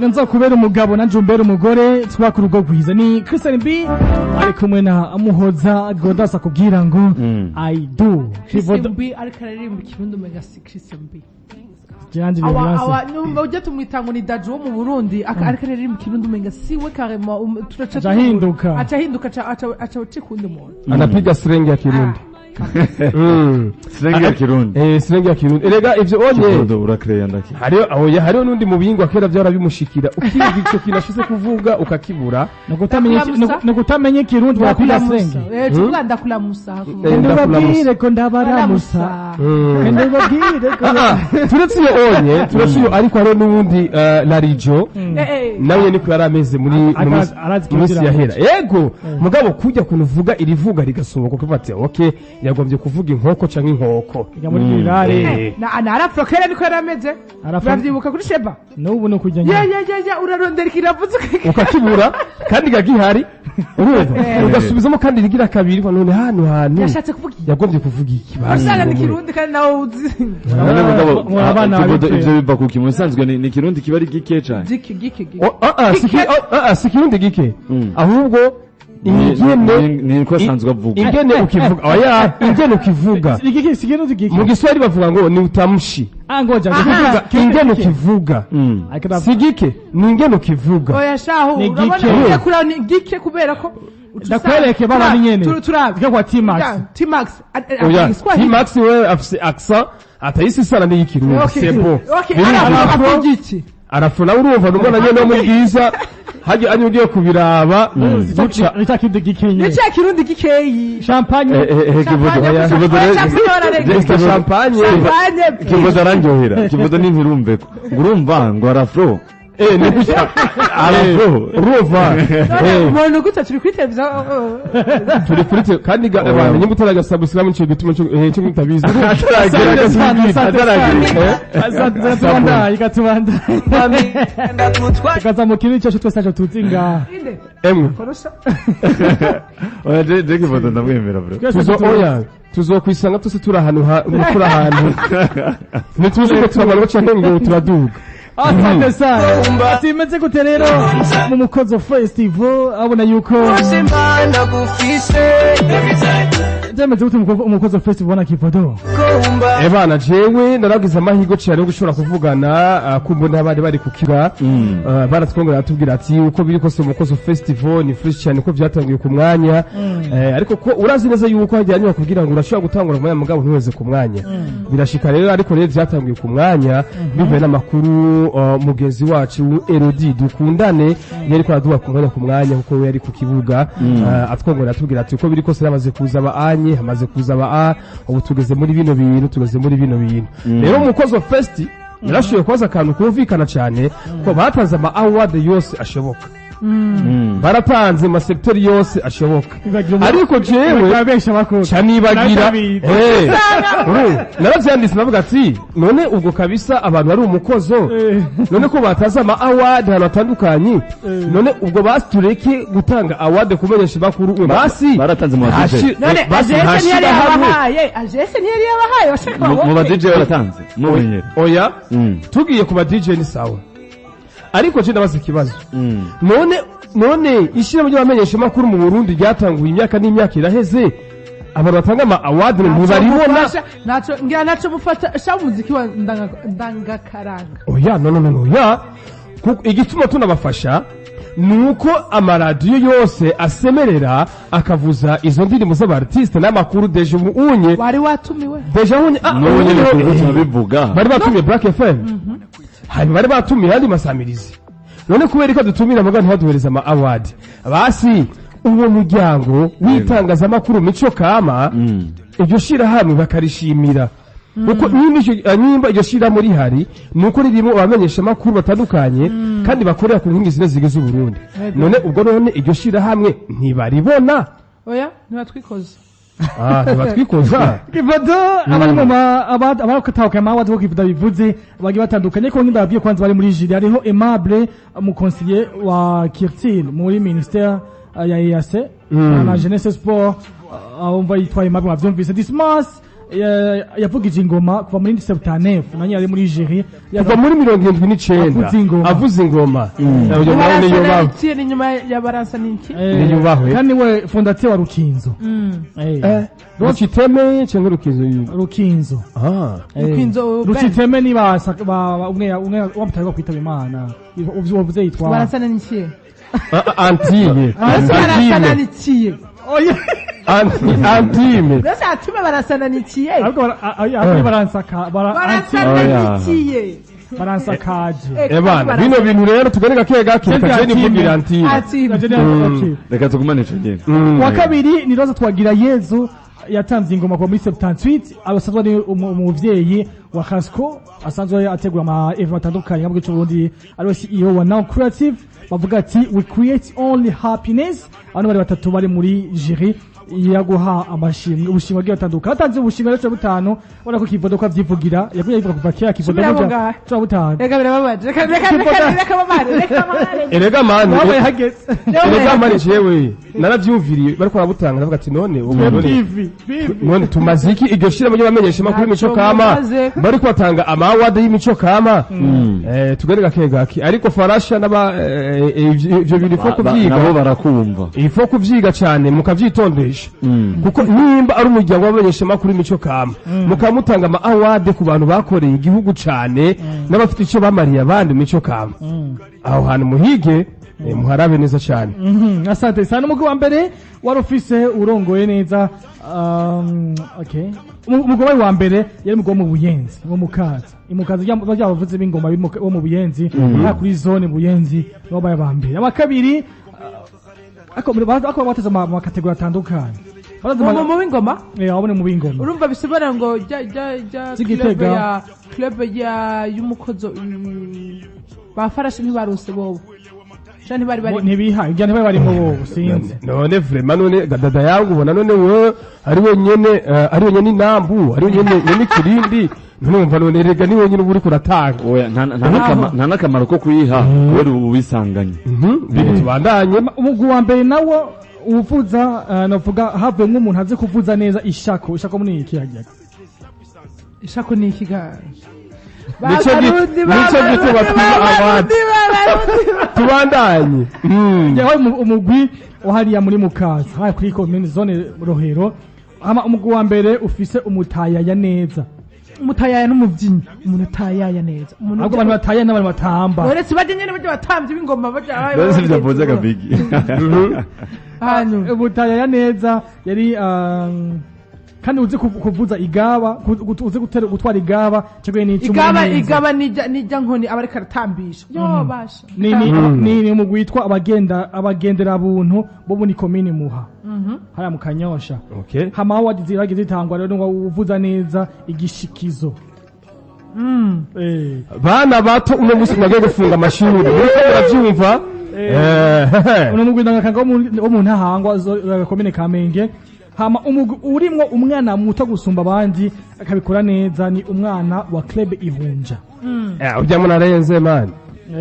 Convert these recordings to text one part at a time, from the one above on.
Nzakubera umugabo nanje umbere umugore, twubake urugo rwiza. Ni Christian B ari kumwe na Muhoza Godas akubwira ngo "I do". Christian B ariko araririmba ikirundi, umenga si Christian B. Janje. Awa biranse. awa numva ujya tumwita ngo ni Dadju wo mu Burundi, ariko aririmba ikirundi umenga si we carrément, turaca. Aca ahinduka. Aca ahinduka, aca aca kundi muntu. Anapiga slang ya Kirundi. Slang ya Kirundi. Eh, slang ya Kirundi. Erega ivyo onye Kirundi urakereya ndaki. Hariho oya, hariho n'undi mubingwa kera vyara bimushikira, ukiga ico kintu ashize kuvuga ukakibura. Ndakulamusa. Ni ukutamenya ikirundi wakwiga slang. Eh, tuvuga ndakulamusa. Eh, Ndababwire ko ndabaramusa. Ndababwire ko Ah, ah, turetse iyo onye, turetse iyo, ariko hariho n'uwundi, Larijo. Eh eh. Nawe niko yari ameze muri mu Arazi mu minsi Kirundi. yahera. Yego, mugabo kujya kuntu uvuga irivuga rigasohoka ukavuga ati okay, yagombye kuvuga inkoko canke inkoko. Iga muri virale. Na arafro kera niko yari ameze. Uravyibuka kuri Sheba? N'ubu no kujya Ya nyine. ya ya ya, urarondera ikiravuze. Ukakibura kandi gagihari, urumva ugasubizamo kandi rigira kabiri, none hano hantu Yashatse kuvuga iki? yagombye kuvuga iki? Usanga ni Kirundi kandi nawe uzi. None mugabo Muri abana Kirundi, babitera. ivyo biva kuki? Mu bisanzwe ni Kirundi kiba ari gike cane. Giki giki giki. Oh, ah, ah, si Kirundi gike, ahubwo ingene Ni ko asanzwe avuga. Ingene ukivuga, oya, ingene ukivuga. Igiki sikirundi giki? Mu Giswahili bavuga ngo ni utamshi. Ah, ngoja. Kuvuga ingene ukivuga si gike, ni ingene ukivuga. Oya shahu. Ni Urabona gike. ugiye kuraba ni gike kubera ko uca Ndakwereke baba ni nyene. Turabe. Tujya kwa T-Max. T-Max. Oya, T-Max we afise accent atayisi isana n'iy'ikirundi. C'est bon. Okay, Birumvikana. aravuga iki? Arafuna, urumva numwana nyene wo muri bwiza hajya anya ugiye kubiraba guca. Ni cya kirundi gike Ni nyene. cya Kirundi gikeyi. Champagne. Kivudo. Champagne. Kivudo. Champagne. Mr Champagne. Champagne. Kivudo arandyohera. Kivudo ni ntirumveko urumva ngo arafro. Eh, ni gutya. Arafro. Urumva. None umuntu gute turi kuri televiziyo? Turi kuri kandi abantu nyimba utaraga subscribe, nico gituma cyo mutabizi. Asante sana, asante sana. Asante, tubandanye, katubandanye. Tukaza mu kirundi cyacu twese ntacyo tuzi ngaha. Inde. Emwe. Korosha. Oya, je Kivudo ndamwemera bro. Twese Tuzo tuzi. oya, tuzokwisanga twese turi ahantu turi ahantu ntituzi ko turamanuka canke ngo turaduga. Asante sana. Ati imeze gute rero mu Mukozo Festival? Abona yuko byameze gute Umukozo Festival ubona Kivodo? Ebana, jewe naragize amahirwe cyane yo gushobora kuvugana, kumva n'abari bari kukiba, baratwongera batubwira ati uko biri kose Umukozo Festival ni fresh cyane, ko byatangiye ku mwanya. Ariko ko urazi neza yuko hajyanye bakubwira ngo urashobora gutangura ku mwanya mugabo ntiweze ku mwanya, birashika rero. Ariko rero byatangiye ku mwanya bivuye n'amakuru, mugenzi wacu Elodie Dukundane yari ko araduha ku mwanya ku mwanya, kuko we yari ku kibuga. Atwongera atubwira ati uko biri kose hamaze kuza aba anye, hamaze kuza aba a, ubu tugeze muri bino bintu, tugeze muri bino bintu. Rero Umukozo Fest yarashoboye kubaza akantu kumvikana cyane ko batanze ama award yose ashoboka, baratanze mu masekiteri yose ashoboka, ariko jewe abesha bakuru ca nibagira. Narabizi. Eh, naravyanditse navuga ati none ubwo kabisa abantu bari umukozo, none ko bataze ama award ahantu hatandukanye, none ubwo basi tureke gutanga award kumenyesha bakuru we basi Baratanze mu ba DJ. None basi ajese ntiyari ntashira hamwe. yabahaye, ajese ntiyari yabahaye bashaka. Mu ba DJ baratanze mubinyere. Oya, tugiye ku ba DJ ni sawa, ariko je ndabaza ikibazo. None ishyirahamwe ry'abamenyesha makuru mu Burundi ryatanguye imyaka n'imyaka iraheze, abantu batanga ama award ntibaribona. Naco ngira naco mufata sha umuziki wa ndangakaranga. Oya, no no no no, ya. Kuko igituma tunabafasha ni uko amaradiyo yose asemerera akavuza izo ndirimbo z'aba artiste n'amakuru déjà ubu unye. Wari watumiwe? Déjà unye, ah, N'ubu nyene turiko turabivuga. Bari batumiye Black FM, hanyuma bari batumiye ayandi masamirizi. None kubera ko dutumira muga ntibaduhereza ama award, basi uwo muryango w'itangazamakuru mico kama, iryo shirahamwe bakarishimira, kuko nimba iryo shirahamwe rihari nuko ririmo abamenyesha amakuru batandukanye kandi bakorera ku nkingi zine zigize Uburundi. None ubwo none iryo shirahamwe ntibaribona? Oya, ntibatwikoze. Ah, ntibatwikoza. Kivodo, abari mu ma abarokatahuka ama award, ko Kivodo bivuze bagiye batandukanye, ko nk'inda babwiye kwanza bari muri jury hariho Aimable, mu conseiller wa Kirtil muri ministère ya EAC na jeunesse sport, aho mva yitwa Aimable, mwavyumvise Dismas. yavugije ingoma kuva muri 79, nanye yari muri jury. Kuva muri 79. Avuza ingoma. Avuza ingoma. Uyo nawe niyo Baransa baba. n'iki n'inyuma ya Baransa n'iki? Niyubahwe. Kandi we fondateur wa Rukinzo. Ruciteme cyangwa Rukinzo? Rukinzo. Ah. Rukinzo band. Ruciteme ni ba umwe umwe wamutari kwitaba Imana, uvyo wavuze yitwa Baransa n'iki? Ah, ah, Antime. Baransa Antime. n'iki? Oya. Antime. Mbese atume barasana n'iki? Ahubwo ahubwo baransaka Barasana Oya. n'iki? Baransakaje. Ebana, bino bintu rero tugane gake gake, Sylvia reka je nivugira Antime. Antime. Ati Reka tugumane ico nyene. Wa kabiri ni Rosa Twagira Yezu, yatanze ingoma kuva muri 78, asanzwe ari umuvyeyi wa Hasco, asanzwe ategura ama event atandukanye nka mu Burundi, ariwe CEO wa Now Creative. Bavuga ati: "We create only happiness." Abantu bari batatu bari muri jury yaguha amashimwe, ubushimwe bwagiye butandukanye. Hatanze ubushimwe rero 15, ubona ko Kivodo ko avyivugira, yaguye yivuga kuva kera Kivodo. Subira Burya bungahe? 15. Reka, birababaje, reka, reka, reka, reka babare, reka babare. Erega mani. Wabaye hageze. Erega mani, jewe naravyumviriye bariko barabutanga, ndavuga ati: "None ubu none Bivi bivi. none tumaze iki iryo shira ry'abamenyesha makuru y'imico Ntacyo kama?" mumaze. Bariko batanga ama award y'imico kama. Tugane gake gake, ariko farasha n'aba ivyo bintu ifo Nabo kuvyiga, barakumva. ifo kuvyiga cyane, mukavyitondesha, kuko nimba ari umuryango w'abamenyesha makuru y'imico kama, mukaba mutanga ama award ku bantu bakoreye igihugu cyane n'abafite icyo bamariye abandi mu mico kama, aho hantu muhige, muharabe neza cyane. Asante sana. Umugwi wa mbere wari ufise urongoye neza, okay. Umugwi wabaye wa mbere yari umugwi wo mu Buyenzi, wo mu Kaza, imukaza ry'abavuzi b'ingoma bo mu Buyenzi, hariya kuri zone Buyenzi, nibo babaye aba mbere. Aba kabiri, ako bateze ama catégories atandukanye. Baraze Mu w'ingoma? Abo ni mu b'ingoma. Urumva bisobanura ngo jya Z'Igitega. Club ya club ya y'umukozo, bafarashe ntibarose bobo sha, ntibari bari. Ntibihaye ibyo, ntibari barimo bobo, sinzi. None vraiment, none dada yangu, ubona none wewe ari wenyene, ari wenyene inambu, ari wenyene nyene ikirindi, none wumva none rega ni wenyene uba uriko uratanga. Oya, nta n'akamaro ko kuyiha kubera ubu wisanganye. Bigi tubandanye. Umugwi wa mbere nawo uvuza, navuga havuyemwo umuntu azi kuvuza neza ishako. Ishako muri iki kiyaga. Ishako ni ikiga. Nico gituma twima award. Tubandanye. Yabaye umugwi wahariya muri Mukaza, haya kuri commune zone Rohero. Hama umugwi wa mbere ufise umutayaya neza. Umutayaya n'umubyinnyi, umuntu atayaya neza, umuntu Ahubwo abantu batayaya n'abantu batamba. Uretse bajya nyene bajya batambye b'ingoma bajya. Mbese byavuze Gabigi. Hanyuma Umutayaya neza yari, kandi uzi kuvuza igaba, uzi gutwara igaba cyangwa n'icumu Igaba. neza. Igaba nijya nkoni aba ariko aratambisha, yo basha. Ni umugwi witwa abagendera buntu bo muri komine Muha, hariya mu Kanyosha. Okay. Hama award ziragiye zitangwa rero ngo uvuza neza igishikizo. Bana bato, uno munsi mwagiye gufunga amashuri, muriko muravyumva. Uno mugwi ndangakanga wo mu Ntahangwa, komine Kamenge. Hama umugwi urimwo umwana muto gusumba abandi akabikora neza ni umwana wa club Ihunja. Ujya munarenze man.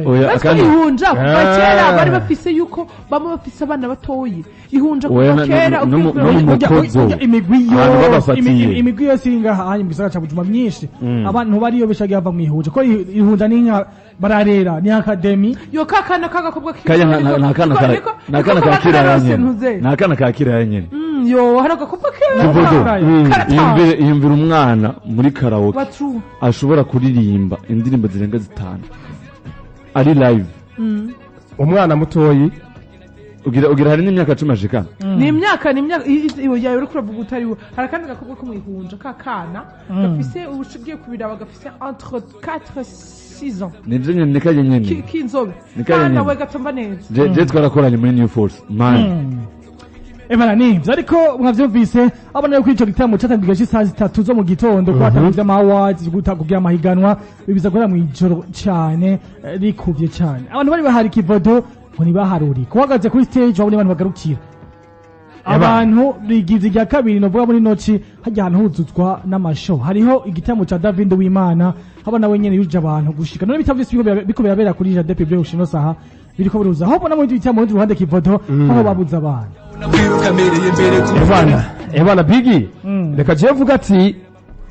Oya. Batwa Akandi Ihunja kuva Ah. kera bari bafise yuko bamwe bafise abana batoyi. Ihunja Oya, kuva kera no mu- no mu mukozo. Urya imigwi Ahantu yose babafatiye. imigwi yose iri ngaha hanyuma mu gisagara ca Bujumbura myinshi, abantu bariyo beshagiye bava mu Ihunja, ko Ihunja ni nka bararera, ni academy. Yo kakana kagakobwa. Kaya nta kana ka kiraya nyene, nta kana ka kiraya nyene. Yo hari agakobwa keza. Kivodo. Karatamba. Iyumvire umwana muri karaoke Batu ashobora kuririmba indirimbo zirenga zitanu ari live. Umwana mutoyi. Ugira hari n'imyaka 10 ashikana. Ni imyaka yawe uriko uravuga utari we. Hari akandi gakobwa ko mwihunja kakana gafise ubushigiye kubiraba, gafise entre 4 6 ans. Nivyo nyene, ni kajya nyene. K'inzobe. Ni kajya Kana nyene. we gatamba neza. Je twarakoranye muri New Force man. Ebana nivyo, ariko mwavyumvise abona yuko ico gitaramo catangiye isaha 3 zo mu gitondo, ko hatangiye ama awards, kugira amahiganwa bibiza guhera mw'ijoro cane, rikuvye cane. Abantu bari bahari Kivodo ngo ntibaharuri kuhagaze kuri stage, wabona abantu bagarukira abantu rigize irya kabiri. Novuga muri noci hajya ahantu huzuzwa n'amashow, hariho igitaramo ca David Uwimana, haba nawe nyene yuje abantu gushika none bitabo vyose biriko birabera kuri Jardin Public gushika ino saha biriko biruza, aho ubona muri gitaramo mu ruhande Kivodo aho babuze abantu. Ebana, ebana Bigi, reka je mvuga ati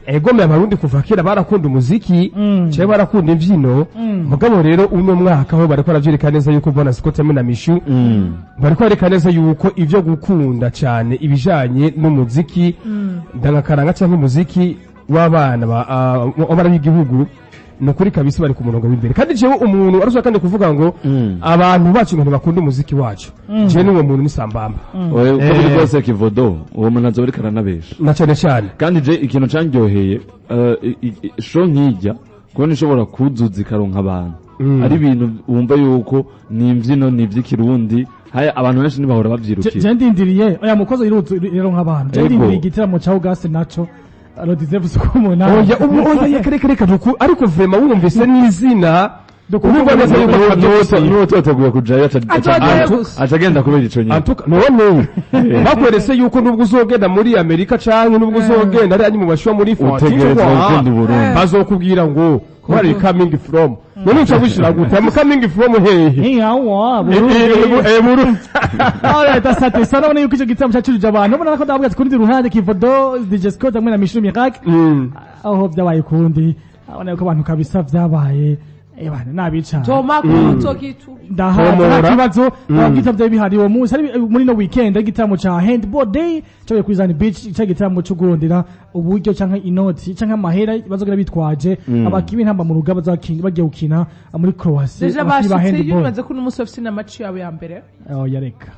Egome, Abarundi kuva kera barakunda umuziki cyangwa barakunda imbyino. Mugabo rero uno mwaka aho bariko baravyerekana neza yuko Bona Scott hamwe na Mishu bariko bareka neza yuko ivyo gukunda cyane ibijanye n'umuziki ndangakaranga cyangwa umuziki w'abana w'abana b'igihugu, ni ukuri kabisa bari ku murongo w'imbere. Kandi jewe umuntu arusha kandi kuvuga ngo abantu bacu ngo ntibakunda umuziki wacu, jewe n'uwo muntu ni sambamba. Oya, uko biri kose, Kivodo, uwo muntu azoba ariko aranabesha. Na cyane cyane. Kandi je ikintu candyoheye, show nkijya kubona ishobora kuzuza ikaronka abantu, ari ibintu wumva yuko ni imbyino, ni iby'ikirundi, haya abantu benshi ntibahora bavyirukira. Je ndindiriye, oya, mukozo iruzu rero nk'abantu, je Ego. ndindiriye igitaramo ca August naco le 19 z'ukumunani. Oya, ubu oya, reka reka reka duku, ariko vraiment wumvise n'izina urumva neza yuko kabyose. N'uwo tubateguye kujayo Azojayo gusa. aca agenda kubera ico nyene. Antuka none bakwerese yuko nubwo uzogenda muri Amerika canke nubwo uzogenda ari anyi mu bashuwa muri Utegerezwa gukunda Uburundi. Bazokubwira ngo where are you coming from? None uca wishira gute? I'm coming from hehe? Ntiyawa. Burundi. Alright, asante sana. Ubona yuko ico gitaramo cacuruje abantu, ubona ko ndavuga ati kurundi ruhande Kivodo, DJ Scott hamwe na Mishu Miracle, aho vyabaye kundi, abona yuko abantu kabisa vyabaye bana nabica. Toma kuto kitu. Ndahaza Tomora. nta kibazo, ntabwo byari bihari uwo munsi. Ari muri no weekend igitaramo ca Handball Day cyabaye kuri Zani Beach, cya gitaramo cyo kurondera uburyo canke inoti canke amahera bazogera bitwaje abakibi ntamba mu rugamba bazakinga bagiye gukina muri Croatia. Déjà abakinyi ba bashitse handball. Yumaze ko n'umunsi bafise na match yabo ya mbere. Oh, yareka.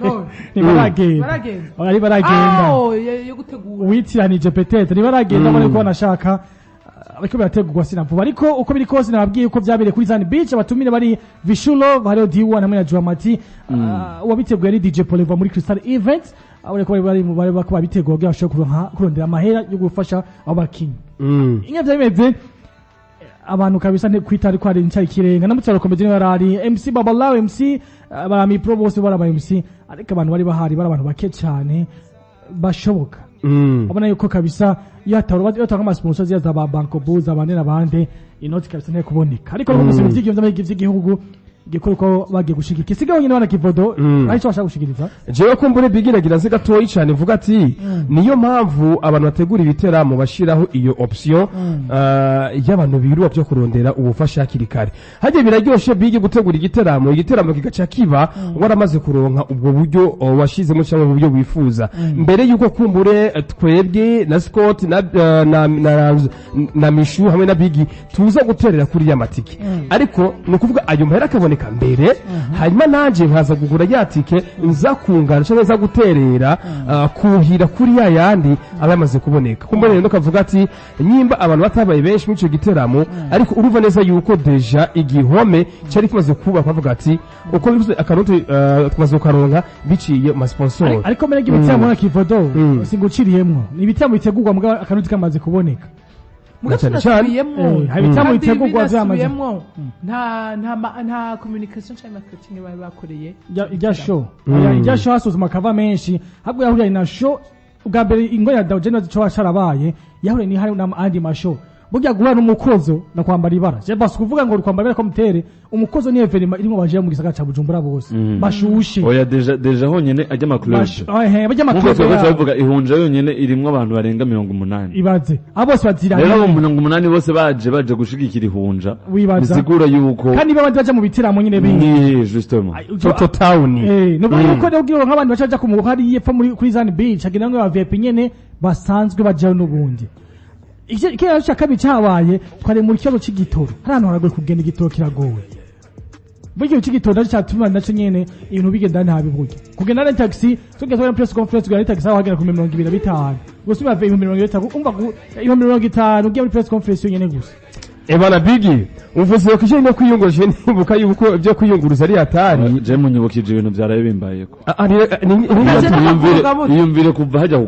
No. Ntibaragenda. Baragenda. Ari baragenda. Ah, yo gutegura. Witiranije peut-être, ntibaragenda. Ubona ko banashaka ariko birategurwa sinavuba. Ariko uko biri kose nababwiye uko byabereye kuri Zani Beach. Abatumire bari Vishulo, hariho D1 hamwe na Juamati. Uwabiteguye ari DJ Poleva muri Crystal Event. Abone ko bari bari babitegura kugira bashobore kurondera amahera yo gufasha abo bakinyi. Inka byameze abantu kabisa nti kwita, ariko hari ncari kirenga namutse arakomeza niba yarari MC Babalawo, MC barami pro bose bari aba MC, ariko abantu bari bahari bari abantu bake cyane bashoboka. Abona yuko kabisa iyo hatanga ama sponsors yaza ba Banco Buza abandi n'abandi, inoti kabisa ntiye kuboneka. Ariko no gusa ivy'igihugu vy'igihugu gikora uko bagiye gushigika isigaho nyine bana Kivodo, ari cyo bashaka gushikiriza. Jewe kumbure bigiragira nzi gatoyi cyane mvuga ati niyo mpamvu abantu bategura ibiteramo bashiraho iyo option y'abantu biruwa byo kurondera ubufasha hakiri kare. Hajye biraryoshe bigi gutegura igiteramo kigaca kiba waramaze kuronka ubwo buryo washizemo cyangwa uburyo wifuza mbere yuko kumbure twebwe na Scott na Mishu hamwe na Bigi tuza guterera kuri ya matike. Ariko ni ukuvuga ayo mahera akaboneka mbere, hanyuma nanje nkaza kugura ya tike nza kungana cyangwa nza guterera kuhira kuri ya yandi aba yamaze kuboneka. Kumbure rero kavuga ati nyimba abantu batabaye benshi muri ico giteramo, ariko urumva neza yuko déjà igihome cyari kimaze kubakwa, bavuga ati uko bivuze akarundi tumaze kukaronka biciye mu sponsor. Ariko mbere y'ibiteramo na Kivodo, singuciriyemwo, ni ibiteramo bitegurwa mugabo akarundi kamaze kuboneka. Muga Cyane cyane. tunasubiyemwo. Hari ibitaramo Kandi bitegurwa vyamaze. binasubiyemwo, nta communication cyangwa marketing bari bakoreye. Ijya show. Oya, ijya show hasuzuma akava menshi ahubwo yahuriye na show ubwa mbere ingo ya Daw General cyo carabaye yahuriye ni hari n'andi mashow. Burya guhura n'umukozo na kwambara ibara, je basi kuvuga ngo kwambara ibara ko mutere umukozo ni événement irimo baje mu gisagara ca Bujumbura bose bashushe. Oya, déjà honyene ajya ama club Bajya nkuko ama club twebwe turabivuga, ihunja yonyene irimwo abantu barenga 80. Ibaze abo bose baziranye. Rero abo 80 bose baje gushigikira ihunja, Wibaza. bisigura yuko kandi babandi baja mu bitaramo nyine bindi. Ni justement. Toto Town. Nuko yuko rero ubwira nk'abantu baca baja ku muhari hariya epfo muri kuri Zan Beach hagira ngo aba VIP nyene basanzwe bajayo n'ubundi. Icyo kera cya kabiri cyabaye, twari mu kibazo c'igitoro. Hari ahantu haragoye kugenda, igitoro kiragoye. Burya c'igitoro nacyo cyatuma nacyo nyene ibintu bigenda nabi. Burya kugenda na taxi, tugeze muri press conference kugenda na taxi aho hagera ku 25, gusa uba 50,000, umva 50,000 ugiye muri press conference yonyene gusa. Ebana Bigi, umvuze ko ijanye no kwiyunguruje, nibuka yuko ibyo kwiyunguruza ari hatari. Je munyibukije ibintu vyaraye bimbayeko. Ah, ah, ni- Naje Iyumvire n'akavuga iyumvire kuva hajya ku